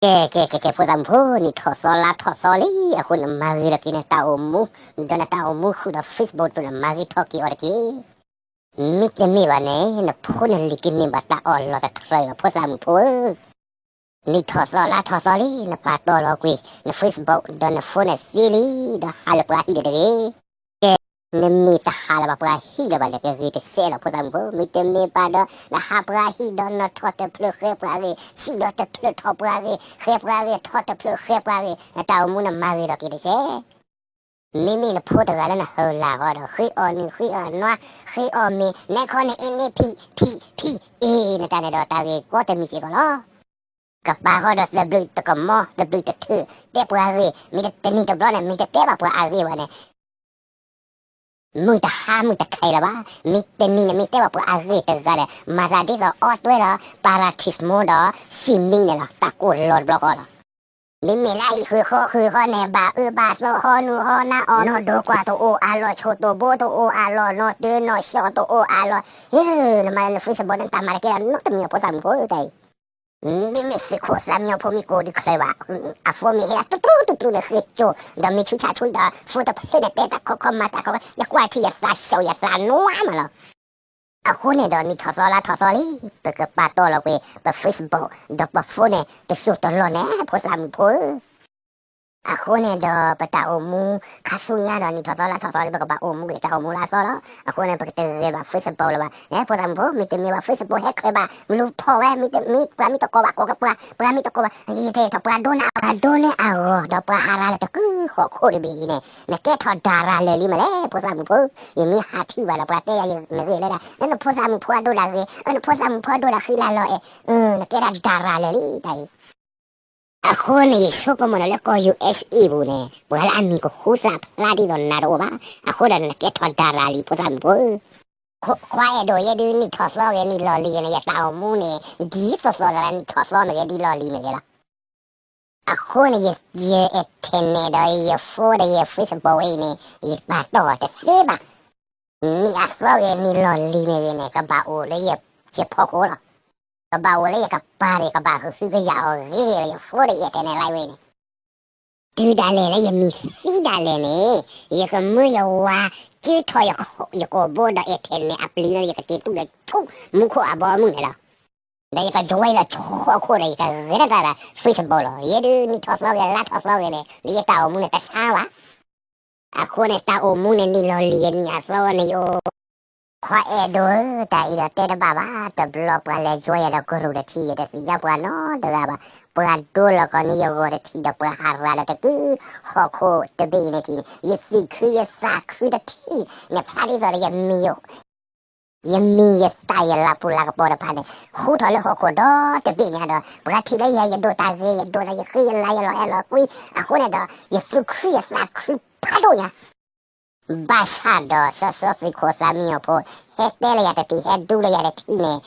ကဲ ကဲ ကဲ ကဲ ဖိသၣ်မုၣ်ဖိ နံၣ်ထီၣ်သီလါထီၣ်သီလံ အဃိန့ၣ် မၤဂ့ၤထီၣ်က့ၤနတၢ်အိၣ်မူ, ဒီးနတၢ်အိၣ်မူဃုာ်ဒီး Facebook တဖျၢၣ်န့ၣ် မၤဂ့ၤထီၣ်က့ၤအီၤတက့ၢ်. မ့တမ့ၢ်ဘၣ်န့ၣ် နဖိန့ၣ်လံၤကန့ၢ်ဘၣ်တၢ်အီၣ်လီၤသထြၢးလီၤ ဖိသၣ်မုၣ်ဖိဧၢ. နံၣ်ထီၣ်သီလါထီၣ်သီလံ နပာ်တီၢ်လီၤကွံာ် န Facebook ဒီးန phone န့ၣ်သ့လံ, ဒီးဟးလၢပှၤဟံၣ်ဒီးတဂ့ၤ. ကဲ, နမ့ၢ်တဟးလၢၤဘၣ်ပှၤဟံၣ်လၢၤဘၣ်န့ၣ် ကဂ့ၤတစဲးလီၤ ဖိသၣ်မုၣ်ဖိ, မ့တမ့ၢ်ဘၣ်ဒီး နဟးပှၤဟံၣ်ဒီးနထီၣ်တဖျၢၣ်ဃဲပှၤဂ့ၤ, ဟံၣ်ဒီးတဖျၢၣ်ထီၣ်ပှၤဂ့ၤ, ဃဲပှၤဂ့ၤ, ထီၣ်တဖျၢၣ်ဃဲပှၤဂ့ၤ, နတၢ်အိၣ်မူန့ၣ်မၤဂ့ၤထီၣ်က့ၤတက့ၢ်. မ့မ့ၢ်နဖိတဂၤလၢနဟၢလၢ်ဃီဒီး ဃ့အီၣ်နုၢ်ဃ့အီၣ်နွါ, ဃ့အီၣ်မ့ၤ, နဲခီန့ၣ်အ့န့ၣ်ဖံး, ဖံး, ဖံး, အ့ၣ် နတၢ်န့ၣ်ဒီးတၢ်ဂ့ၢ်ကီတမံၤစ့ၢ်ကီးလီၤ. ကပာ်ဃီဒီးသဘျုးတကမီ, သဘျုးတထၢၣ်, တဲပှၤဂ့ၤ, မ့ၢ်တနံၤတဘျီန့ၣ် မ့ၢ်တတဲဘၣ်ပှၤအဂ့ၢ်ဘၣ်န့ၣ် မုၢ်တဟါမုၢ်တခဲလၢၤဘၣ်. မ့ၢ်တနံၤန့ၣ် မ့ၢ်တဲဘၣ်ပှၤအဂ့ၢ်တဂၤဒီး မၤသးဒ်သိးအီတွဲဒီး paracetamol ဒီး စံမံန့ၣ်လီၤ. တၢ်ကိၢ်လီၤတဘျီဃီလီၤ. မ့မ့ၢ်လၢအဟံၣ်ဃုာ်ဃီဃုာ်ဃီန့ၣ် ဘၣ်အၢဘၣ်သီ ဟီနုာ်ဟီနါအီၤ, နီၢ်ဒိကွၢ်တအိၣ်အါလီၢ်, ဆိၣ်တိၢ်ဘိတအိၣ်အါလီၢ်, နီၢ်တၢၤနီၢ်ဆှီတအိၣ်အါလီၢ်, နမၤလၢန Facebook န့ၣ် တၢ်မၤတကဲဒီးနီတမံၤ ဖိသၣ်မုၣ်ဖိတၢ်အံၤ မ့မ့ၢ်သုးခိၣ်သးမံအီဖိမ့ၢ်ကိးဒုးချၢးဘၣ်, အ phone မ့ၢ်ဟဲတတြူတတြူန့ၣ် ဃ့ကၠိ, ဒီးမ့ၢ်ဆူၣ်ဆါဆူၣ်ဒီး phone တဖျၢၣ်န့ၣ် တဲတၢ်ခီခီမၤတၢ်ခီခီ, ယကွၢ်ထံယသးဆူၣ်ယသးနွါမးလီၤ. အဃိန့ၣ်ဒီး နံၣ်ထီၣ်သီလါထီၣ်သီလံ, ပကပာ်တီၢ်လီၤကွံာ် ပ Facebook ဒီးပ phone န့ၣ် တစိၢ်တလီၢ်န့ၣ် ဖိသၣ်မုၣ်ဖိဧၢ. အဃိန့ၣ်ဒီး ပတၢ်အိၣ်မူ ခါဆူညါဒီး နံၣ်ထီၣ်သီလါထီၣ်သီလံ ပကဘၣ်အိၣ်မူက့ၤတၢ်အိၣ်မူလၢအသီလီၤ. အဃိန့ၣ် ပကတဂဲၤဘၣ် Facebook လၢၤဘၣ်. ဖိသၣ်မုၣ်ဖိ မ့တမ့ၢ်ဘၣ် Facebook ဟဲချၢးဘၣ် လူၤဖီၣ်ဝဲ, မ့တမ့ၢ် ပှၤမ့ၢ်တကိးဘၣ်ကိးကပှၤ, ပှၤမ့ၢ်တကိးဘၣ် ယတဲထီၣ်ပှၤဒိန့ၢ်အဂီၢ်, ပှၤဒိန့ၢ်အဂီၢ်ဒီးပှၤဟးရၤလၢတကုဟီၣ်ခိၣ်တဘ့ၣ်အံၤန့ၣ် နကဲထီၣ်ဒၤရၤလၢာ်လံမးလဲၣ် ဖိသၣ်မုၣ်ဖိ. ယမ့ၢ်ဟးထံၣ်ဘၣ်ဒီး ပှၤတဲယၤနဂ့ၢ်လၢဒၣ် နဖိသၣ်မုၣ်ဖိအဒိဒၣ်ဂ့ၤ, နဖိသၣ်မုၣ်ဖိအဒိဒၣ်ဃံလၤလီၤအဲၣ်, နကဲဒၣ်ဒၤရၤလၢာ်လံတၢ်အံၤ. အဃိန့ၣ် ယဆိကမိၣ်န့ၣ်လၢကီၢ် USA ပူၤန့ၣ် ပှၤလၢအမံၤကဃူသးဖျါဒ်သိးနၤတအိၣ်ဘၣ်. အဃိဒီးနကဲထီၣ်ဒၤရၤလံ ဖိသၣ်မုၣ်ဖိ. ခွါအဲၣ်ဒိးယဲဒုး နံၣ်ထီၣ်သီဂ့ၤ နံၣ်လီၢ်လံၤဂ့ၤန့ၣ် ယတၢ်အိၣ်မူန့ၣ် ဒ်သိးသိးလၢနံၣ်ထီၣ်သီမ့ၢ်ဂ့ၤ ဒ်လီၢ်လံၤမ့ၢ်ဂ့ၤလီၤ. အဃိန့ၣ် ယ internet ဒီးယ phone ဒီးယ Facebook ဝဲအံၤန့ၣ် ယပာ်တီၢ်တသ့ဘၣ်. နံၣ်အသီဂ့ၤ နံၣ်လီၢ်လံၤမ့ၢ်ဂ့ၤန့ၣ် ကဘၣ်အိၣ်လၢယဖီခိၣ်လီၤ. ကဘၣ်အိၣ်လၢယကပၤန့ၣ် ကဘၣ်ဃုာ်ဃုာ်ကယၤအီၤဂ့ၤဂ့ၤလၢယ phone ဒီးယ internet လၢဝဲအံၤန့ၣ် တုၤဒၣ်လဲာ်လၢယမံၤသံဒၣ်လဲာ်န့ၣ် ယကမၢယဝၤ ကၢထီၣ်ယကိာ်ဘိဒီး internet အပျံၤန့ၣ် ယကက့ၤတူၢ်ဒီးဆူမူခိၣ်အဘီအမုၢ်န့ၣ်လီၤ. ဒီးယက join လီၤဆူဟီၣ်ခိၣ်ဒီး ယကဂဲၤထီၣ်တၢ်ဒီး Facebook လီၤ. ယဲဒုးနံၣ်ထီၣ်သီဂ့ၤ လါထီၣ်သီဂ့ၤန့ၣ် လၢယတၢ်အိၣ်မူန့ၣ်တဆါဘၣ်. အဃိန့ၣ် တၢ်အိၣ်မူန့ၣ် နံၣ်လီၢ်လံၤဂ့ၤ နံၣ်အသီဂ့ၤန့ၣ် ယအိၣ် ခွါအဲၣ်ဒိးဧၢ, တၢ်အံၤဒီးတဲတဘၣ်ဘၣ်, တဘျီပှၤလဲၤ join ယၤဒီးကရူၢ်တထံၣ် ယတသ့ၣ်ညါပှၤနီတဂၤဘၣ်. ပှၤဒိလီၤကီးန့ၢ်ယဂီၢ်တထံၣ်ဒီး ပှၤဟးရၤလၢတကုဟီၣ်ခိၣ်တဘ့ၣ်အံၤန့ၣ်ထံၣ်န့ၣ် ယသူၣ်ခုယသးခုတထံၣ်န့ၣ် ဖျါဒ်သိးဒီးယမံၤ ယမံၤယသးယလၤပူၤလၤကပီၤတဖၣ်န့ၣ် ဟူထီၣ်လၢဟီၣ်ခိၣ်ဒီတဘ့ၣ်ညါဒီး ပှၤထံၣ်လၢယၤ ယဒိးတၢ်ဂ့ၤ ယဒိးတၢ် ယဃံယလၤ ယလီၤအဲၣ်လီၤကွံ အဃိန့ၣ်ဒီး ယသူၣ်ခုယသးခုဖးဒိၣ်ညါ ဘၣ်ဆၣ်ဒီး စီၤစီၤသုးခိၣ်သးမံအီၤဖိ ဟဲတဲလၢယၤတထံၣ် ဟဲဒူလၢယၤတထံၣ်န့ၣ်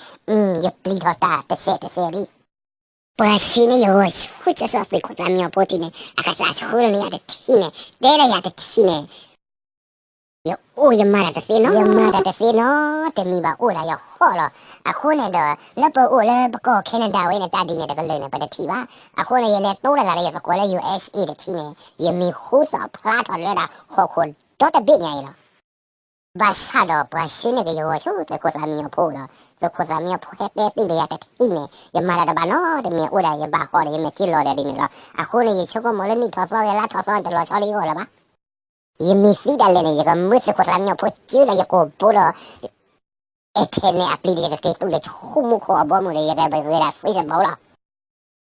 ယပျံၤထီၣ်တၢ်တစဲးတစဲးလံ. ပှၤစံးန့ၢ်ယဂီၢ်ဆူ စီၤစီၤသုးခိၣ်သးမံအီၤဖိထံၣ်န့ၣ် အကစၢ်ဆှၢလီၤန့ၢ်ယၤတထံၣ်န့ၣ် တဲလၢယၤတထံၣ်န့ၣ် ယအိၣ်ယမၤတၢ်တသ့နီ ယမၤတၢ်တသ့နီတမံၤဘၣ် အိၣ်ဒၣ်ယဟီၣ်လီၤ. အဃိန့ၣ်ဒီး လၢပအိၣ်လၢပကီၢ် Canada ဝဲန့ၣ် တၢ်ဒ်န့ၣ်တကလုာ်န့ၣ် ပတထံၣ်ဘၣ်. အဃိန့ၣ် ယလဲၤတိလီၤသးလၢယသကိးလၢ USA တထံၣ်န့ၣ် ယမံၤဟူသီၣ်ဖျါထီၣ်လၢဒၣ်ဟီၣ်ခိၣ်ဒီတဘ့ၣ်ညါအံၤလီၤ. ဘၣ်ဆၣ်ဒီးပှၤစံးန့ၢ်က့ၤယဂီၢ်ဆူ သုးခိၣ်သးမံအီၤဖိဒီး သုးခိၣ်သးမံအီၤဖိဟဲတဲသ့လၢယၤတထံၣ်န့ၣ် ယမၤတၢ်တဘၣ်နီတမံၤ အိၣ်ဒၣ်ယဘၣ်ဟီၣ်ဒီး ယမဲာ်ထံလီၤဒီးဒ်န့ၣ်လီၤ. အဃိန့ၣ် ယဆိကမိၣ်လၢနံၣ်ထီၣ်သီဂ့ၤ လါထီၣ်သီန့ၣ် တလီၤဆီလၢယဂီၢ်လၢၤဘၣ်. ယမံၤသံဒၣ်လဲာ်န့ၣ် ယကမၢသုးခိၣ်သးမံအီၤဖိကၢဒီးယကိာ်ဘိဒီး internet အပျံၤဒီး ယကက့ၤတူၢ်လၢဆူမူခိၣ်အဘီအမုၢ်ဒီး ယကဂဲၤဒၣ် Facebook လီၤ.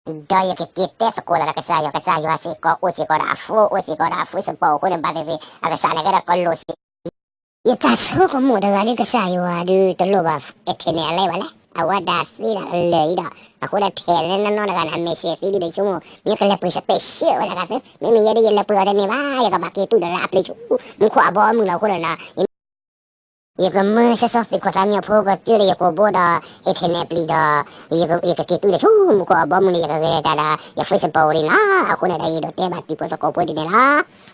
ဒီးယကက့ၤတဲသကိးသးဒီးကစၢ်ယွၤ, ကစၢ်ယွၤစ့ၢ်ကီး အိၣ်စ့ၢ်ကီးဒီးအ phone အိၣ်စ့ၢ်ကီးဒီးအ Facebook အဃိန့ၣ် ဘၣ်သ့ၣ်သ့ၣ် အကစၢ်န့ၣ်ကဲဒီးကလိာ်စ့ၢ် ယတၢ်ဆိကမိၣ်တဂၤလၢကစၢ်ယွၤဒုးတလိၣ်ဘၣ် internet အလဲဘၣ်လဲၣ်, အဝဲဒၣ်သ့ဒၣ်လၢာ်အံၤဒီး အဃိဒီးထဲလဲၣ်နီၢ်နီၢ်တဂၤန့ၣ် အမဲာ်ဆှဲးသံ ဒ်ဒီးဆိကမိၣ် မ့ၢ်ကလဲၤပှ့ၤ special ဝဲဒၣ်ဂၤသ့, မ့မ့ၢ်ယဲဒၣ်ယလဲၤပှ့ၤအီၤတန့ၢ်ဘၣ်, ယကဘၣ်က့ၤတူၢ်ဒီးလၢအပျံၤဆူ မူခိၣ်အဘီအမုၢ်လီၤ. အဃိဒီး ယကမၢစီၤစီၤသုးခိၣ်သးမံအီၤဖိ ကၢဒီးယကိာ်ဘိဒီး internet ပျံၤဒီး ယကက့ၤတူၢ်ဒီးဆူမူခိၣ်အဘီအမုၢ်န့ၣ် ယကဂဲၤတၢ်ဒီးယ Facebook န့ၣ်လီၤ. အဃိန့ၣ်ဒီး ယဒိးတဲဘၣ်တံၤဖိသကိးဖိဒ်န့ၣ်လီၤ.